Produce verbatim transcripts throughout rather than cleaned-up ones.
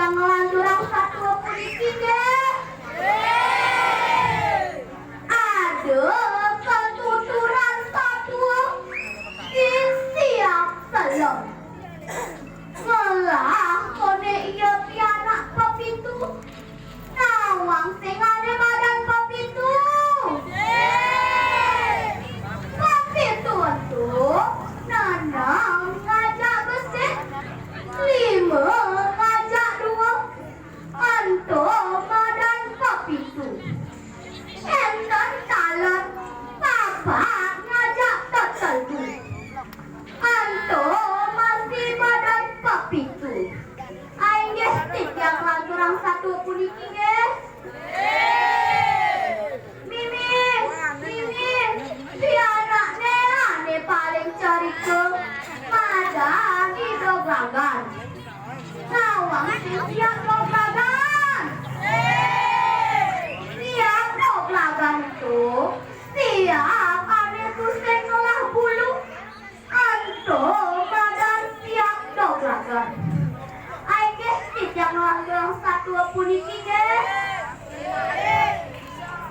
Nglanturang satua puniki nggih. Ada katuturan satua I Siap Selem. Ngelah koné ia pianak pepitu. Nawang sing ané madan pepitu. Pepitu ento nenem ngajak besik, lima ngajak dua, ento madan pepitu. Énten taler papat ngajak teteldu. Ento masih madan pepitu. Inggih titiang lanturang satua puniki nggih. Mimih, mimih, pianakné ané paling cerika madan I Doglagan. Nawang sing Siap Doglagan. Siap Doglagan to, siap ané tusing ngelah bulu. Ento madan Siap Doglagan. Inggih titiang lanturang satua puniki nggih.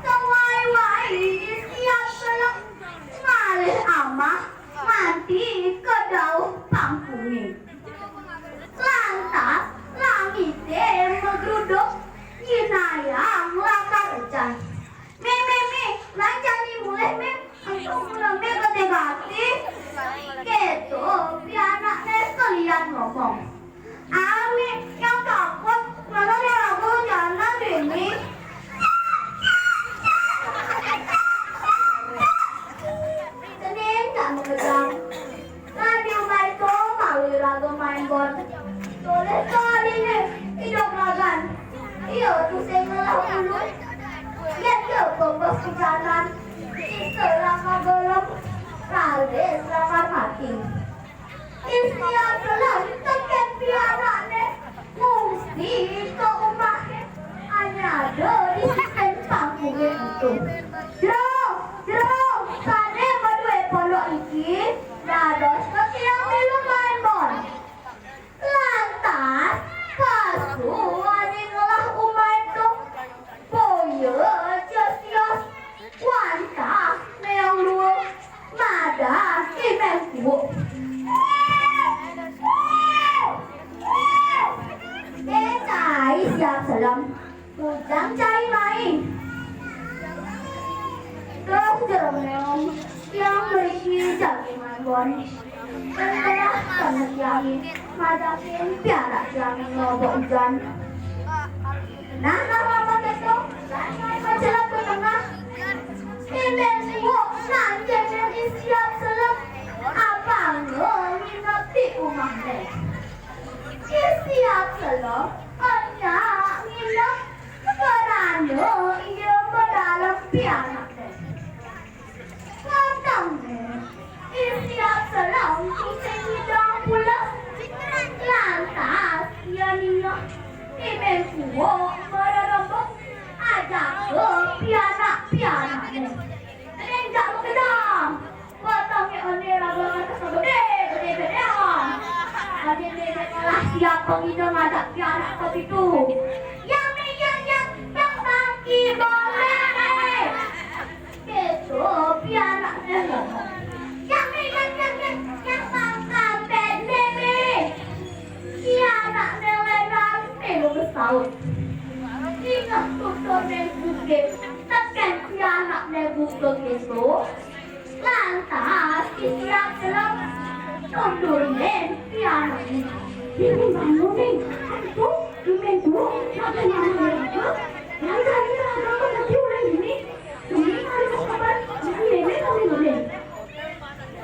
Sawai-wai I Siap Selem ngalih amah nganti ka dauh pangkungé. Lantas langité magruduk nyinayang lakar ujan. Mih, mih, mih, lan jani mulih, mih. Ento mulih, mih, gedé gati. Kéto pianakné kelian ngomong. Ami yang takut, mana yang aku jalan ini. Senin tak makejang. Nah, di umah itu malu raga main bon. Tolih kaliné I Doglagan. Ia tusing ngelah bulu. Yén ia pembes hujanan. Sisa lakar gelem. Raris lakar mati. I Siap Selem tekén pianakné ngungsi ka umahé ané ada di sisihan pangkungé ento. Jero, jero, sané madué pondok niki, dados ka tiang milu main bon. Lantas, pasu ané ngelah umah ento. Boya ja sios, wantah méong dua, madan I Méng Kuuk. Éh, cai Siap Selem, bujang cai mai. Terus jero méong, tiang mriki jagi mambon. Telah temen tiangé, majakin pianak tiangé ngrobok ujan. Nah, nah, mama kéto, lan macelep ka tengah. Éndén suwuk, nancén I Siap Selem, apanga nginep di umahné. I Siap Selem, nyak nginep, krana ia madalem pianakné. Katengné, I Siap Selem tusing ngidang pules. Lantas, ia ningeh I Méng Kuuk marerembug ajaka pianak-pianakné. Nénjak makejang, batangé ané raga ngantos gedé, gedé, gedéan. Ané nénék ngelah siap pangida ngajak pianak pepitu. Yang mih, yang, yang, yang bangki boleh. Kéto pianakné ngomong. Yang mih, yang, yang, yang, yang mangkapén né mih. Pianakné lénan milu masaut. Ningeh tuturné bukit, tekén pianakné buka kéto. Lantas I Siap Selem nundurin pianakné. Ning, bangun, Ning. Aduh, I Méng Kuuk, kenapa nangis? Yang tadi ada apa tadi ulah ini?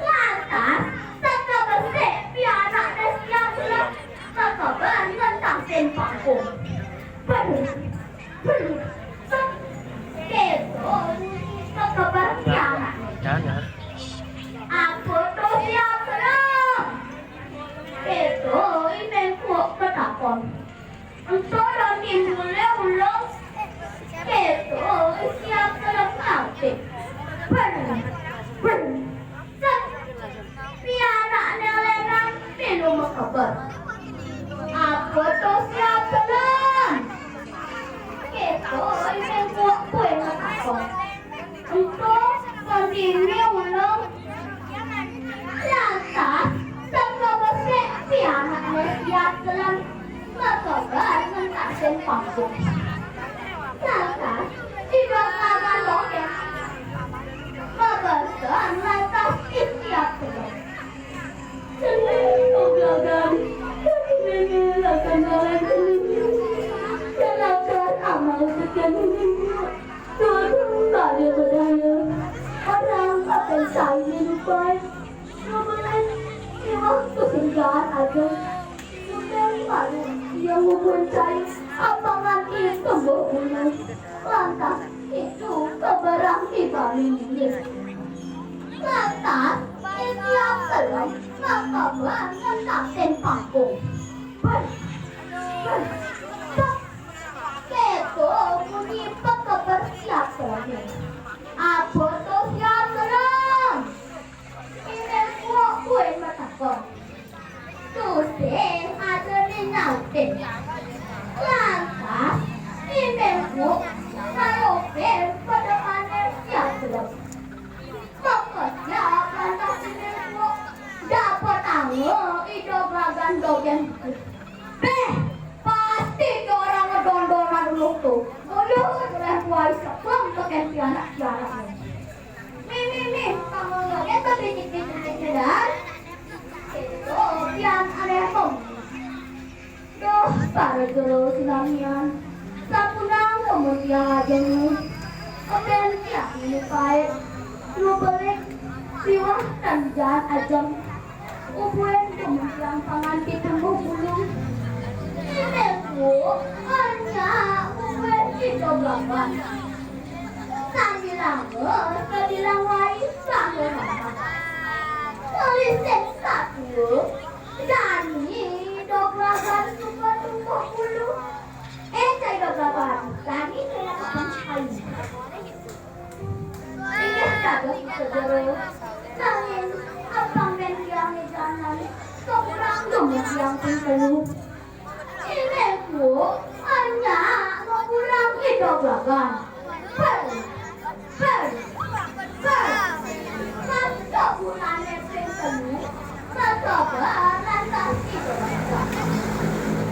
Lantas, saka besik pianakné Siap Selem, kakeber ngentasin pangkung. Ber, ber, sek. Kéto bunyi kakeber pianakné. Apa to, Siap Selem? Kéto I Méng Kuuk matakon. Ento lan timbulé ulung. Kéto I Siap Selem ngarti. Ber, ber, sek. Pianakné lénan milu makeber. Apa to, Siap Selem? Ento, Ipin Kuuk buin matakon. Ento, kon dini ulung. Lantas, teka becik pianakné Siap Selem makeber ngentasin panggung. Lantas, Ida Gelagan Dogén mabesen lantas I Siap Selem. Seneng Ida Gelagan, dadi mémé lakar ngalén seneng. Lakar amal tekén seneng. Durung kali bedaya. Orang akan cai minupai. Ngebelit iwak kesenjangan aja. Ngebelit malu yang ngubuhin cai. Apangan itu mbok bunuh. Lantas itu keberang di balik ini. Lantas, I Siap Selem makabar ngentasin panggung. Ber, ber, ber. Kéto munyi pakeber Siap Selem. Apa to Siap Selem? Ipin Kuuk buin matakon. Tusing adané nyautin. Lantas, Ipin Kuuk ngalupin pedepané Siap Selem. Makejang lantas Ipin Kuuk dapetanga Ida Gelagan Dogén. Béh, pasti ké orang ngedondonan uluh to. Uluh oleh buai sekong tekén pianak-pianak. Mi, mi, mi, kamu ngeliat tuh bicik-bicik nyedar. Itu pian aneh tuh. Duh, para jero sinamian. Sampunang lamun tiang ajeng. Oben tiang ini paé. Nu belik liwah tanjan ajeng. Ubuin kementerian pangan di tengguh bulung. Ini ku, anya, ubuin di dogaban. Sambil lama, sambil lama, sambil lama. Tulisin satu, Dani, dogaban suka tengguh bulung. Eh, cai dogaban. Dani, cai dogaban. Inggih dados sedera, nanging apang men tiang ejanan, kekurang dumun tiang ping telu. Inggih, Bu, anya kekurang ida gagan. Per, per, per. Pas kekurangé ping telu, kecoba lantas ida gagan.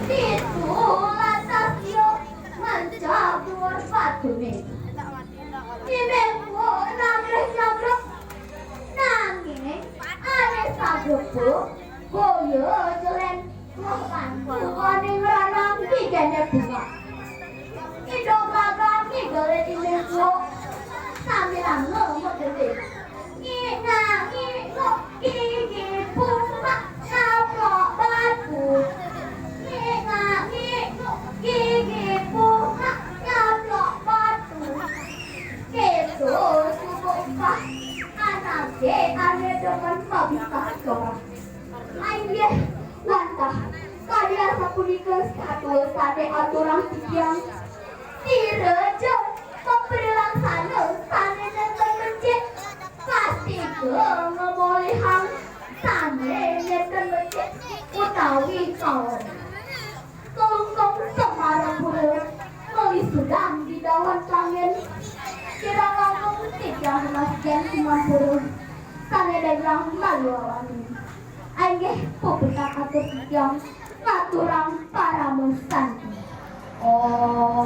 Ditu lantas ia ngancap dhuwur batuné. Inggih, Bu, nangkih nyabruk. Nanging ané sabuku boya jelén wah pantu ané ngranang gigéné bungah. Ida gagan ngigelé Inggih, Bu, sambilanga magedé. Ngik-ngak, ngik-nguk, gigi bungah nyaplok batu. Ngik-ngak, ngik-nguk, gigi bungah nyaplok batu. Kéto suku upah anaké ané demen mabikak corah. Inggih, wantah, kadi asapunika satua sané aturang titiang. Sira ja maprilaksana sané nénten becik, pastika ngamolihang sané nénten becik utawi kaon. Kelungkung Semarapura, malisudang di dawan tangin. Kirang langkung titiang rumasjén Simampura, sané dagang malu awani. Inggih, puputang atur titiang ngaturang parama santi. Om